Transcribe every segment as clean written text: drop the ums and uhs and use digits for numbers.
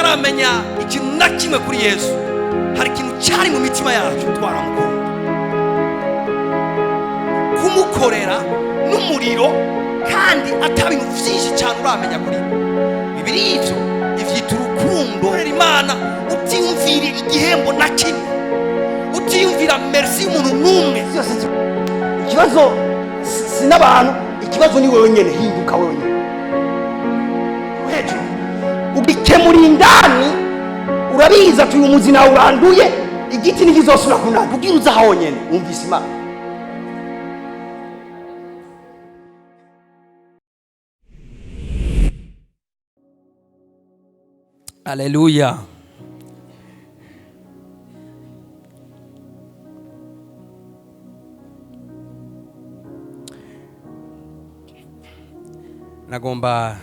Tutaramenya ikintu na kimwe kuri Yesu, hari ikintu cyari mu mitima yacu, twaramukunda. Kumukorera n'umuriro kandi ata bintu byinshi cyane uramenya kuri we. Bibiri ivyo ivyita urukundo. Korera Imana utiyumvira igihembo na kimwe, utiyumvira merci y'umuntu n'umwe. Byose ikibazo si n'abantu, ikibazo ni wewe nyene. Hinduka wewe nyene hejuru, ugikemura indani. Urabizi ati uyu muzi nawe uranduye, igiti ntikizosubira kunanda. Ubwira uza honyene wumvise Imana. Aleluya. Nagomba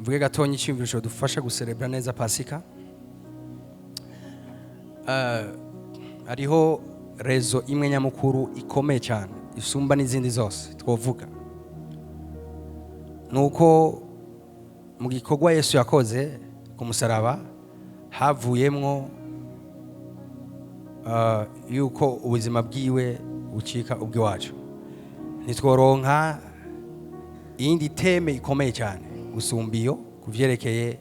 mvuge gatonya icyumviro dufasha guserebra neza Pasika. Hariho raison imwe nyamukuru ikomeye cyane isumba n'izindi zose twovuga, nuko mu gikorwa Yesu yakoze ku musaraba havuyemwo yuko ubuzima bwiwe bucika ubw'iwacu. Ntitworonka iyindi thème ikomeye cyane gusumba iyo ku vyerekeye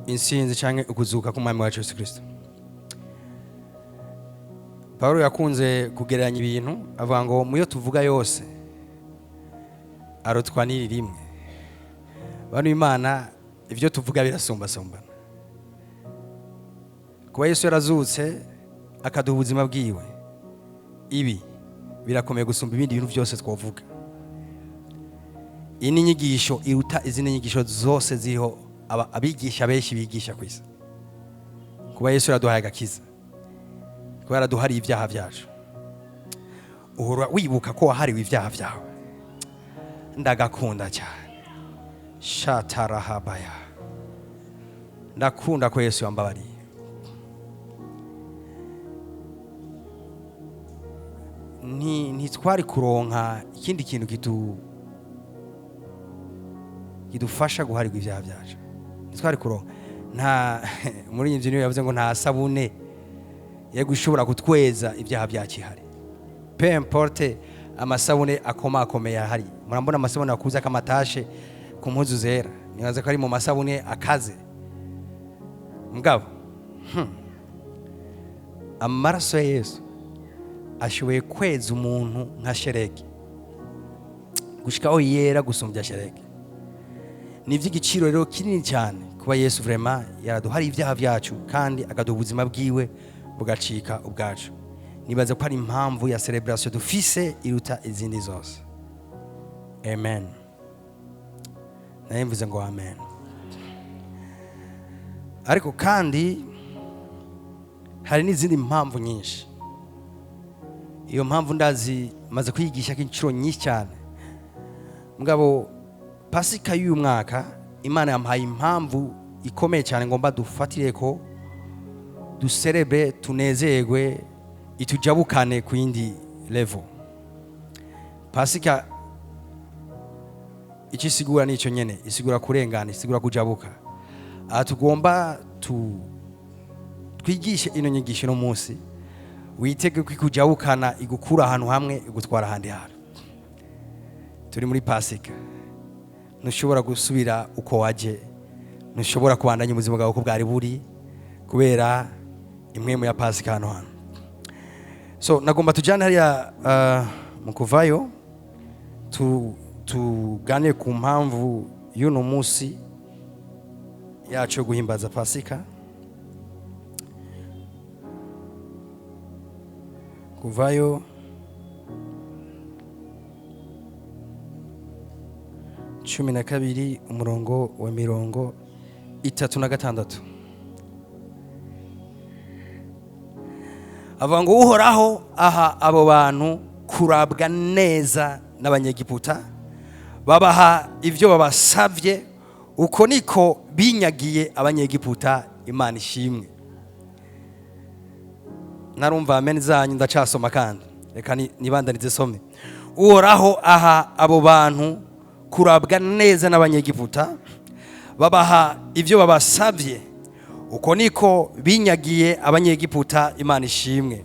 insinzi canke ukuzuka k'umwami wacu Yesu Kristo. Paulo yakunze kugereranya ibintu, avuga ngo muyo tuvuga yose arutwa n'iri rimwe. Bano Imana, ibyo tuvuga birasumbasumbana. Kuba Yesu yarazutse akaduha ubuzima bwiwe, ibi birakomeye gusumba ibindi bintu byose twavuga. Iyi ni inyigisho iruta izindi nyigisho zose ziriho abigisha benshi bigisha ku isi. Kuba Yesu yaraduhaye agakiza, kuba yaraduhariye ibyaha byacu, uhora wibuka ko wahariwe ibyaha byawe. Ndagakunda cyane. Shatarahabaya, ndakunda ko Yesu yambabariye. Ntitwari kuronka ikindi kintu kidufasha guharirwa ibyaha byacu. Ntitwari kuronka. Nta muri iyi niyo yavuze ngo nta sabune yego ishobora kutweza ibyaha byacu ihari, peu importe amasabune akomakomeye ahari. Murambona amasabune akuza kamatashe ku mpuzu zera, nibaza ko ari mu masabune akaze. Mugabo amaraso ya Yesu ashoboye kweza umuntu nka sheregi gushikaho yera gusumbya sheregi. Ni iby'igiciro rero kinini cyane kuba Yesu vraiment yaraduhariye ibyaha byacu kandi akaduha ubuzima bwiwe bugacika ubwacu. Nibaza ko ari impamvu ya celebration dufise iruta izindi zose. Amen. Naye mvuze ngo amen. Ariko kandi hari n'izindi mpamvu nyinshi. Iyo mpamvu ndazi maze kwigisha inshuro nyinshi cyane. Mugabo Pasika y'uyu mwaka Imana yampaye impamvu ikomeye cyane ngomba dufatire ko duserebe, tunezerwe, itujabukane ku yindi level. Pasika icyo isigura nicyo nyene, isigura kurengana, isigura kujabuka. Aha tugomba twigishe ino nyigisho no munsi, witege ko ikujabukana, igukura ahantu hamwe igutwara ahandi hantu. Turi muri Pasika, ntushobora gusubira uko waje, ntushobora kubandanya ubuzima bwawe uko bwari buri kubera impwemu ya Pasika hano hantu. So nagomba tujyane hariya mu Kuvayo, tuganire ku mpamvu y'uno munsi yacu yo guhimbaza Pasika. Kuvayo 12, umurongo wa 36, avuga ngo: "Uhoraho aha abo bantu kurabwa neza n'Abanyegiputa, babaha ibyo babasabye. Uko niko binyagiye Abanyegiputa." Imana ishimwe. Narumva amen zanyu, ndacasoma kandi reka nibandanize some. Uhoraho aha abo bantu Kurabwa neza n'Abanyegiputa, babaha ibyo babasabye. Uko niko binyagiye Abanyegiputa. Imana ishimwe.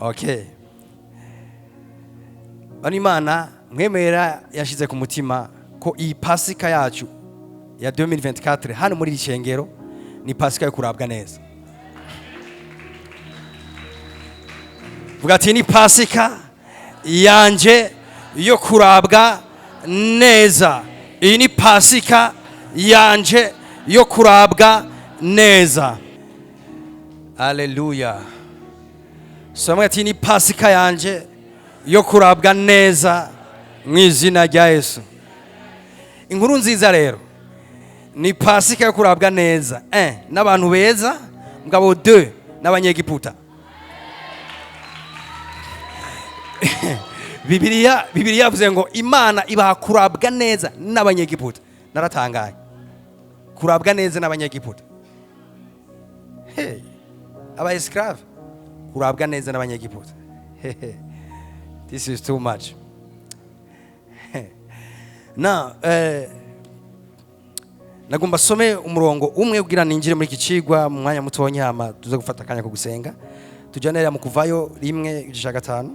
Okay, bano Imana mwemera yashyize ku mutima ko iyi Pasika yacu ya 2024 hano muri iri shengero ni Pasika yo kurabwa neza. Vuga ati: "Ni Pasika yanje yo kurabwa neza." Iyi ni Pasika yanje yo kurabwa neza. Aleluya! Somwe ati: "Ni Pasika yanje yo kurabwa neza mu izina rya Yesu." Inkuru nziza rero ni Pasika yo kurabwa neza un, n'abantu beza, mugabo deux, n'Abanyegiputa. Bibiliya yavuze ngo Imana ibaha kurabwa neza n'Abanyegiputa. Naratangaye, kurabwa neza n'Abanyegiputa. Hey, aba esclave kurabwa neza n'Abanyegiputa, this is too much. Na nagomba some umurongo umwe kugira ninjire muri iki cigwa mu mwanya mutonya, hama tuze gufata akanya ko gusenga. Tujane mu Kuvayo 1:5,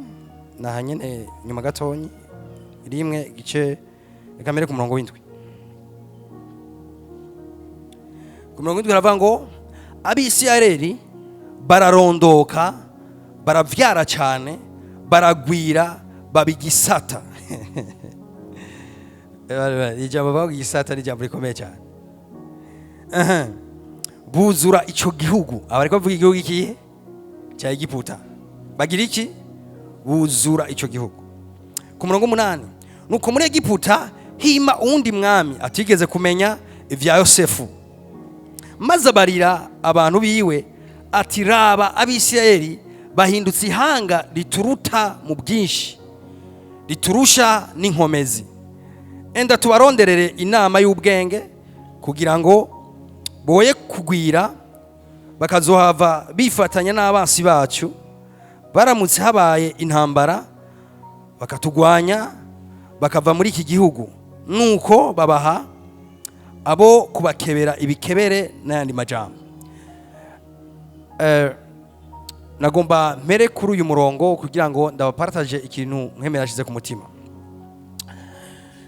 naha nyene nyuma gatonyi, rimwe igice, reka mbere ku murongo w'indwi. Ku murongo w'indwi haravuga ngo: "Abisirayeli bararondoka, baravyara cyane, baragwira, baba igisata." Ijambo bavuga igisata ni ijambo rikomeye cyane. Aha. Buzura ico gihugu. Aba ariko bavuga igihugu ikihe? Cya Egiputa. Bagira iki? Buzura ico gihugu. Ku murongo w'umunani: "Nuko muri Egiputa hima uwundi mwami atigeze kumenya ivya Yosefu. Maze abarira abantu biwe ati: 'Raba, Abisirayeli bahindutse ihanga rituruta mu bwinshi, riturusha n'inkomezi. Enda tubaronderere inama y'ubwenge kugira ngo boye kugwira, bakazohava bifatanya n'abansi bacu, baramutse habaye intambara bakatugwanya, bakava muri iki gihugu.' Nuko babaha abo kubakebera ibikebere n'ayandi majambo." Nagomba mpere kuri uyu murongo kugira ngo ndabapartage ikintu nkemera yashize ku mutima.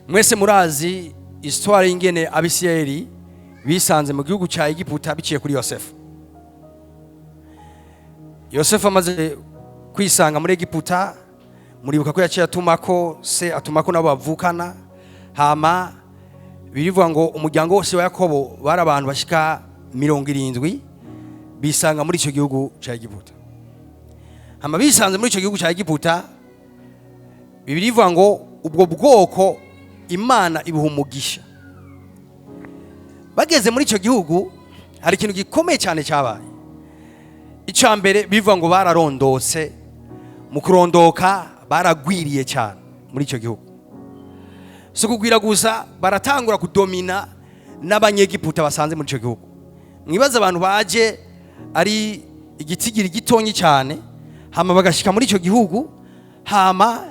Mwese murazi histoire y'ingene Abisirayeli bisanze mu gihugu cya Egiputa biciye kuri Yosefu. Yosefu amaze kwisanga muri Egiputa, muribuka ko yaciye atumako se, atumako nabo bavukana. Hama birivuga ngo umuryango wose wa Yakobo bari abantu bashika 70, bisanga muri icyo gihugu cya Egiputa. Hama bisanze muri icyo gihugu cya Egiputa, Bibiliya ivuga ngo ubwo bwoko Imana ibuha umugisha. Bageze muri icyo gihugu, hari ikintu gikomeye cyane cyabaye. Icya mbere, bivuga ngo bararondotse. Mu kurondoka baragwiriye cyane muri icyo gihugu. Si ukugwira gusa, baratangura kudomina n'Abanyegiputa basanze muri icyo gihugu. Mwibaze abantu baje ari igitigiri gitonyi cyane, hama bagashika muri icyo gihugu, hama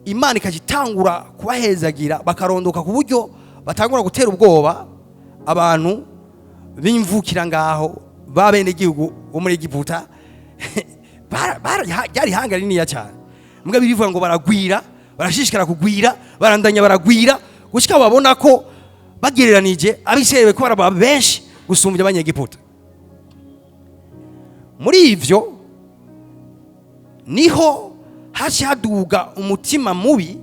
Imana ikagitangura kubahezagira, bakarondoka ku buryo batangura gutera ubwoba abantu b'imvukira ngaho b'abenegihugu bo muri Egiputa. Ryari ihanga rininiya cyane. Mbwa birivuga ngo baragwira, barashishikara kugwira, barandanya baragwira, gushika babona ko bagereranije Abisirayeli ko baraba benshi gusumbya Abanyegiputa. Muri ivyo niho haci haduga umutima mubi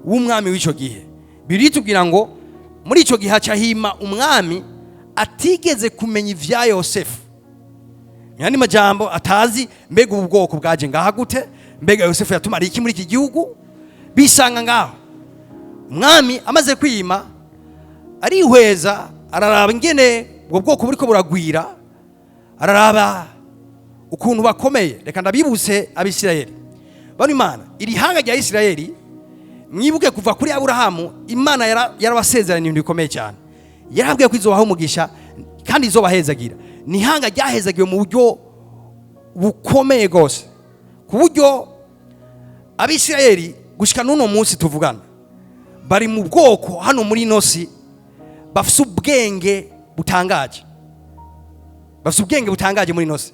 w'umwami w'icyo gihe. Biritubwira ngo muri icyo gihe haca hima umwami atigeze kumenya ivya Yosefu. Yandi majambo, atazi mbega ubu bwoko bwaje ngaha gute, mbega Yosefu yatumariye iki muri iki gihugu. Bisanga ngaho. Umwami amaze kwima, arihweza, araraba ingene ubwo bwoko buriko buragwira, araraba ukuntu bakomeye. Reka ndabibutse, Abisirayeli bano, Imana, iri hanga rya Isirayeli, mwibuke kuva kuri Aburahamu, Imana yarabasezeranye ibintu bikomeye cyane. Yarabwiye ko izobaha umugisha kandi izobahezagira. Ni ihanga ryahezagiwe mu buryo bukomeye rwose, ku buryo Abisirayeli gushika n'uno munsi tuvugana Bari mu bwoko hano muri ino si bafise ubwenge butangaje, bafise ubwenge butangaje muri ino si.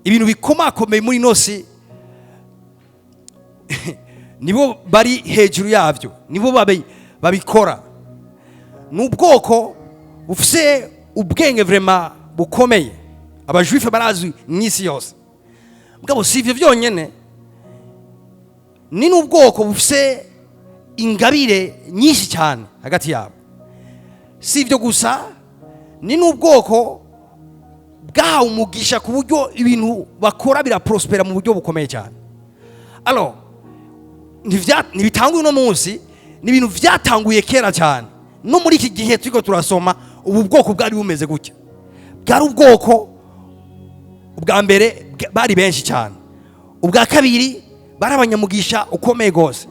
Ibintu bikomakomeye muri ino si nibo bari hejuru yabyo, nibo babikora. Ni ubwoko bufise ubwenge vraiment bukomeye. Aba juifs barazwi mu isi yose. Mugabo si ivyo byonyene, ni n'ubwoko bufise ingabire nyinshi cyane hagati yabo. Si ibyo gusa, ni n'ubwoko bwahawe umugisha ku buryo ibintu bakora biraprospera mu buryo bukomeye cyane. Alors, ntibitanguye uno munsi, ni ibintu byatanguye kera cyane. No muri iki gihe turiko turasoma, ubu bwoko bwari bumeze gutya. Bwari ubwoko, ubwa mbere, bari benshi cyane. Ubwa kabiri, bari abanyamugisha ukomeye rwose.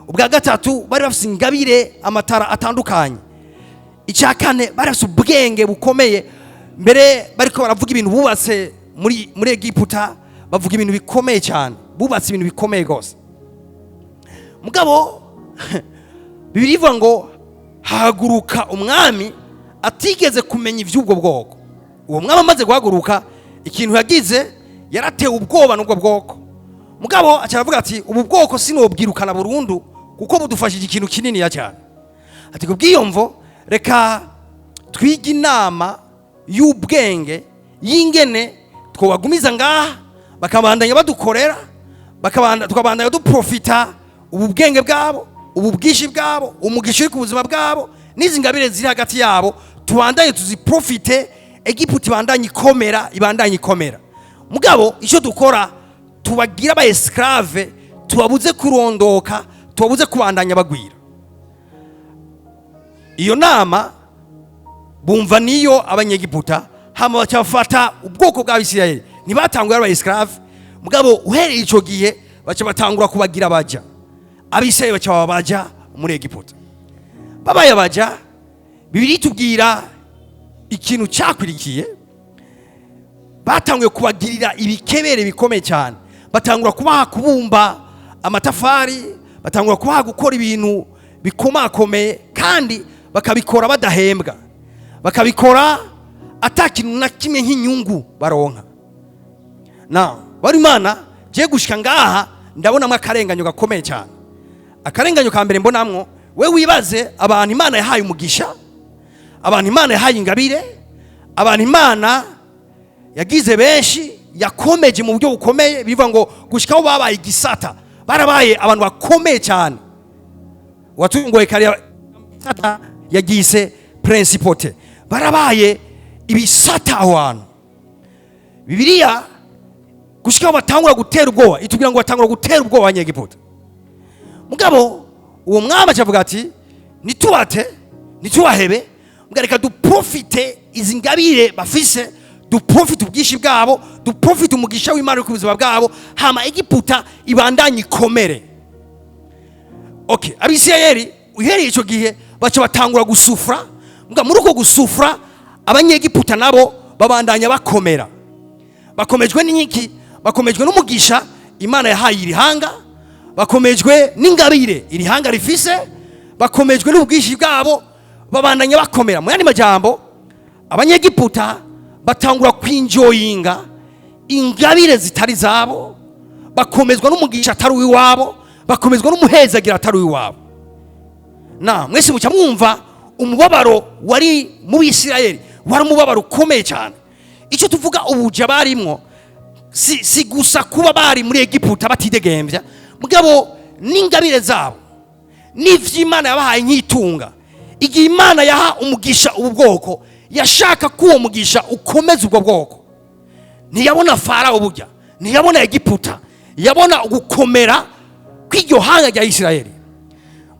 Ubwa gatatu, bari bafite ingabire, amatara atandukanye. Icya kane, bari bafite ubwenge bukomeye. Mbere bariko baravuga ibintu bubatse muri Egiputa, bavuga ibintu bikomeye cyane, bubatse ibintu bikomeye rwose. Mugabo Bibiliya ivuga ngo hahaguruka umwami atigeze kumenya iby'ubwo bwoko. Uwo mwami amaze guhaguruka, ikintu yagize, yaratewe ubwoba n'ubwo bwoko. Mugabo aca aravuga ati: "Ubu bwoko sinobwirukana burundu kuko budufashije ikintu kininiya cyane." Ati: "Kubw'iyo mvo, reka twige inama y'ubwenge y'ingene twobagumiza ngaha, bakabandanya badukorera, tukabandanya duprofita ubu bwenge bwabo, ubu bwinshi bwabo, umugisha uri ku buzima bwabo, n'izi ngabire ziri hagati yabo, tubandanye tuziprofite, Egiputa ibandanye ikomera, ibandanye ikomera. Mugabo icyo dukora, tubagira aba esclaves, tubabuze kurondoka, tubabuze kubandanya bagwira." Iyo nama bumva niyo Abanyegiputa, hama baca bafata ubwoko bw'Abisirayeli. Ntibatanguye ari aba esclaves, mugabo uhereye ico gihe baca batangura kubagira baja. Abisirayeli baca baba baja muri Egiputa. Babaye abaja, Bibiliya itubwira ikintu cyakwirikiye. Batanguye kubagirira ibikebere bikomeye cyane, batangura kubaha kubumba amatafari, batangura kubaha gukora ibintu bikomakomeye, kandi bakabikora badahembwa, bakabikora ata kintu na kimwe nk'inyungu baronka. Na bari Imana je gushika ngaha ndabonamwo akarenganyo gakomeye cyane. Akarenganyo ka mbere mbonamwo, we wibaze abantu Imana yahaye umugisha, abantu Imana yahaye ingabire, abantu Imana yagize benshi, yakomeje mu buryo bukomeye, bivuga ngo gushikaho babaye igisata, barabaye abantu bakomeye cyane. Watungoye kariya gisata yagize principauté, barabaye ibisata aho hantu. Bibiliya gushikaho batangura gutera ubwoba, itubwira ngo batangura gutera ubwoba Abanyegiputa. Mugabo uwo mwami acavuga ati: "Nitubate, nitubahebe, mbwa reka duprofite izi ngabire bafise, duprofite ubwinshi bwabo, duprofite umugisha w'Imana uri ku buzima bwabo, hama Egiputa ibandanye ikomere." Okay, Abisirayeli uhereye icyo gihe baca batangura gusufura. Mbwa muri uko gusufura, Abanyegiputa nabo babandanya bakomera. Bakomejwe n'iki? Bakomejwe n'umugisha Imana yahaye iri hanga, bakomejwe n'ingabire iri hanga rifise, bakomejwe n'ubwinshi bwabo, babandanya bakomera. Mu yandi majambo, Abanyegiputa batangura kwinjoyinga ingabire zitari zabo, bakomezwa n'umugisha atari uw'iwabo, bakomezwa n'umuhezagira atari uw'iwabo. Na mwese muca mwumva umubabaro wari mu Bisirayeli, wari umubabaro ukomeye cyane. Icyo tuvuga ubuja barimwo si gusa kuba bari muri Egiputa batidegembya, mugabo n'ingabire zabo n'ivy'Imana yabahaye nk'itunga. Igihe Imana yaha umugisha ubu bwoko, yashaka ko uwo mugisha ukomeza ubwo bwoko. Ntiyabona Farawo burya, ntiyabona Egiputa, yabona ugukomera kw'iryo hanga rya Isirayeli.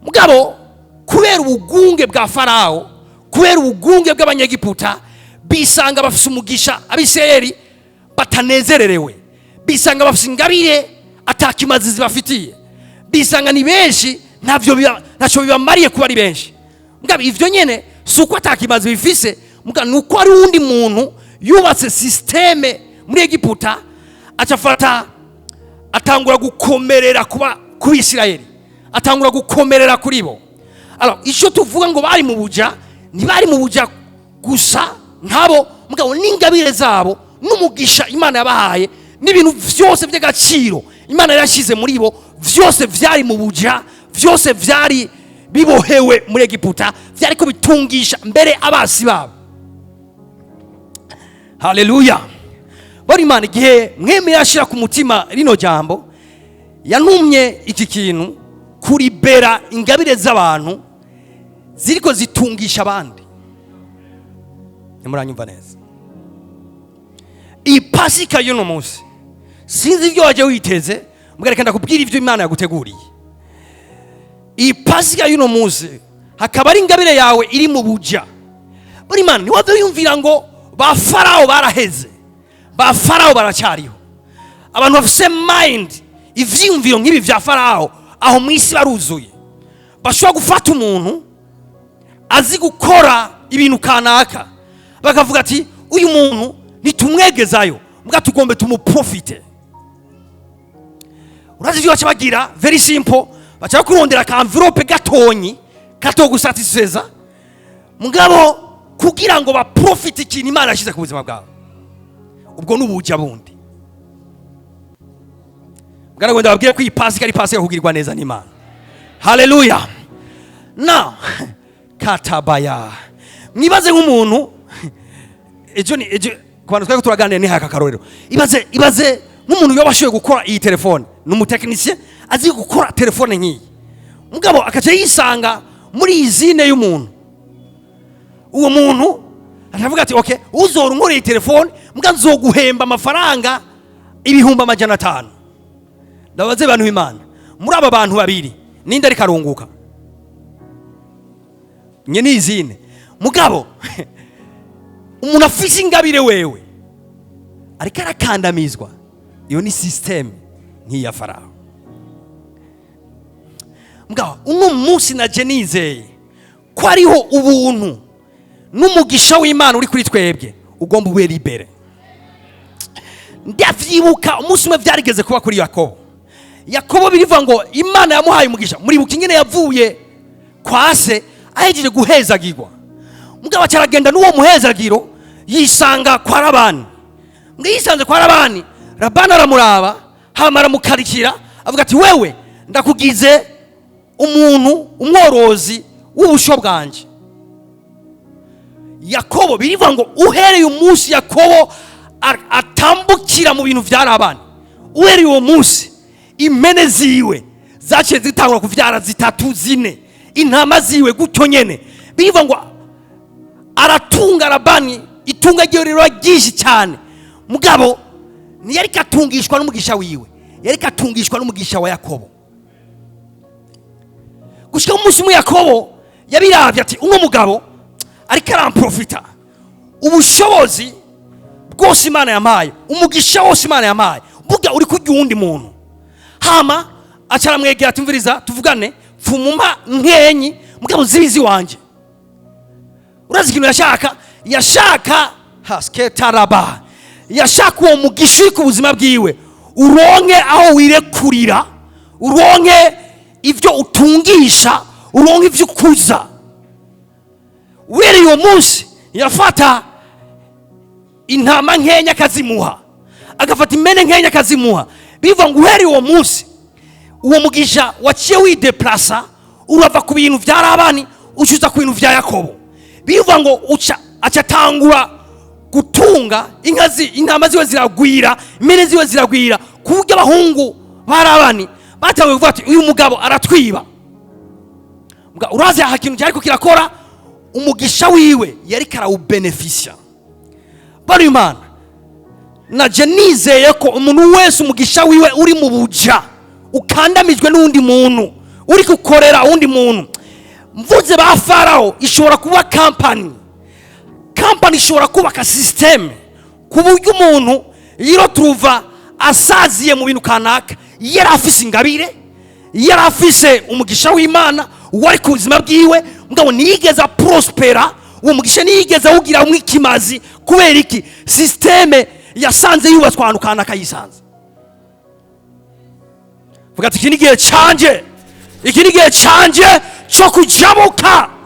Mugabo kubera ubugunge bwa Farawo, kubera ubugunge bw'Abanyegiputa, bisanga bafise umugisha Abisirayeli batanezererewe, bisanga bafise ingabire atakimazi zibafitiye, bisanga ni benshi, ntacyo bibamariye kuba ari benshi. Mugabo ivyo nyene si uko atakimazi bifise, mugabo ni uko ari uwundi muntu yubatse système muri Egiputa, acafata atangura gukomerera kuba ku Bisirayeli, atangura gukomerera kuri bo. Alors, icyo tuvuga ngo bari mu buja, ntibari mu buja gusa nkabo, mugabo n'ingabire zabo n'umugisha Imana yabahaye n'ibintu byose by'agaciro Imana yashyize muri bo, byose byari mu buja, byose byari bibohewe muri Egiputa, byari ko bitungisha mbere abasi babo. Haleluya! Bari Imana, igihe mwemeye yashyira ku mutima rino jambo, yantumye iki kintu kuribera ingabire z'abantu ziriko zitungisha abandi. Ntimuranyumva neza. Iyi Pasika y'uno munsi, sinzi ibyo wajya witeze, mbwa reka ndakubwira ibyo Imana yaguteguriye. Iyi Pasika y'uno munsi hakaba ari ingabire yawe iri mu buja. Buri Imana, ntiwajya wiyumvira ngo ba Farawo baraheze. Ba Farawo baracyariho. Abantu bafise mind, ivyiyumviro nk'ibi vya Farawo, aho mu isi baruzuye. Bashobora gufata umuntu azi gukora ibintu kanaka, bakavuga ati: "Uyu muntu nitumwegezayo, mbwa tugombe tumuprofite." Urazi ivyo baca bagira? Very simple, baca bakurondera ka enveloppe gatonyi katogusatisfeza, mugabo kugira ngo baprofite ikintu Imana yashyize ku buzima bwawe. Ubwo ni ubuja bundi. Bwana, ngo ndababwire ko iyi Pasika ari Pasika yo kugirirwa neza n'Imana. Haleluya! Now, katabaya, mwibaze nk'umuntu ejo ni ejo ku bantu twari turaganira, ni haka karorero. Ibaze nk'umuntu yoba ashoboye gukora iyi telefone, ni umutekinisiye azi gukora telefone nk'iyi, mugabo akaca yisanga muri usine y'umuntu. Uwo muntu aravuga ati: "Okay, uzora unkoreye telefone, mbwa nzoguhemba amafaranga 500,000." Ndabaze bantu b'Imana, muri aba bantu babiri ninde ariko arunguka? Nye ni usine. Mugabo umuntu afise ingabire wewe ariko arakandamizwa. Iyo ni système nk'iya Farawo. Mugabo uno munsi naje nizeye ko hariho ubuntu n'umugisha w'Imana uri kuri twebwe, ugomba ube libéré. Ndavyibuka umunsi umwe vyarigeze kuba kuri Yakobo. Yakobo, birivuga ngo Imana yamuhaye umugisha. Muribuka ingene yavuye kwa se ahejeje guhezagirwa, mugabo acaragenda n'uwo muhezagiro, yisanga kwa Labani. Mbwa yisanze kwa Labani, Labani aramuraba, hama aramukarikira, avuga ati: "Wewe ndakugize umuntu umworozi w'ubusho bwanje." Yakobo, birivuga ngo uhereye umunsi Yakobo atambukira mu bintu vya Labani, uhereye uwo munsi impene ziwe zaciye zitangura kuvyara zitatu, zine, intama ziwe gutyo nyene. Birivuga ngo aratunga Labani, itunga ryiwe riba ryinshi cyane. Mugabo ntiyariko atungishwa n'umugisha wiwe, yariko atungishwa n'umugisha wa Yakobo. Gushika umunsi umwe Yakobo yabiravye ati: "Uno mugabo ariko aramprofita. Ubushobozi bwose Imana yampaye, umugisha wose Imana yampaye, burya uri kurya uwundi muntu." Hama aca aramwegera ati: "Mviriza, tuvugane, pfumuma nkenyi, mugabo zibizi wanje." Urazi ikintu yashaka? Yashaka hasketaraba, yashaka uwo mugisha uri ku buzima bwiwe uronke aho wirekurira, uronke ibyo utungisha, uronke ibyo ukuza. Uhereye uwo munsi yafata intama nkenya akazimuha, agafata impene nkenya akazimuha. Bivuga ngo uhereye uwo munsi uwo mugisha waciye wideplasa, urava ku bintu vya Labani, ucuza ku bintu vya Yakobo. Bivuga ngo uca aca atangura gutunga inka zi, intama ziwe ziragwira, impene ziwe ziragwira, ku buryo abahungu ba Labani batanguye kuvuga ati: "Uyu mugabo aratwiba." Urazi aha kintu cyariko kirakora? Umugisha wiwe yariko arawubenefisha. Bari Imana, naje nizeye ko umuntu wese umugisha wiwe uri mu buja, ukandamijwe n'undi muntu, uri gukorera uwundi muntu. Mvuze ba Farawo, ishobora kuba kampani. Kampani ishobora kubaka système ku buryo umuntu yiroturuva asaziye mu bintu kanaka, yari afise ingabire, yari afise umugisha w'Imana wari ku buzima bwiwe, mugabo ntiyigeze aprospera uwo mugisha, ntiyigeze awugira umwikimazi. Kubera iki? Système yasanze yubatswe ahantu kanaka yisanze. Vuga ati: "Iki ni igihe canje, iki ni igihe canje Cyo kujabuka.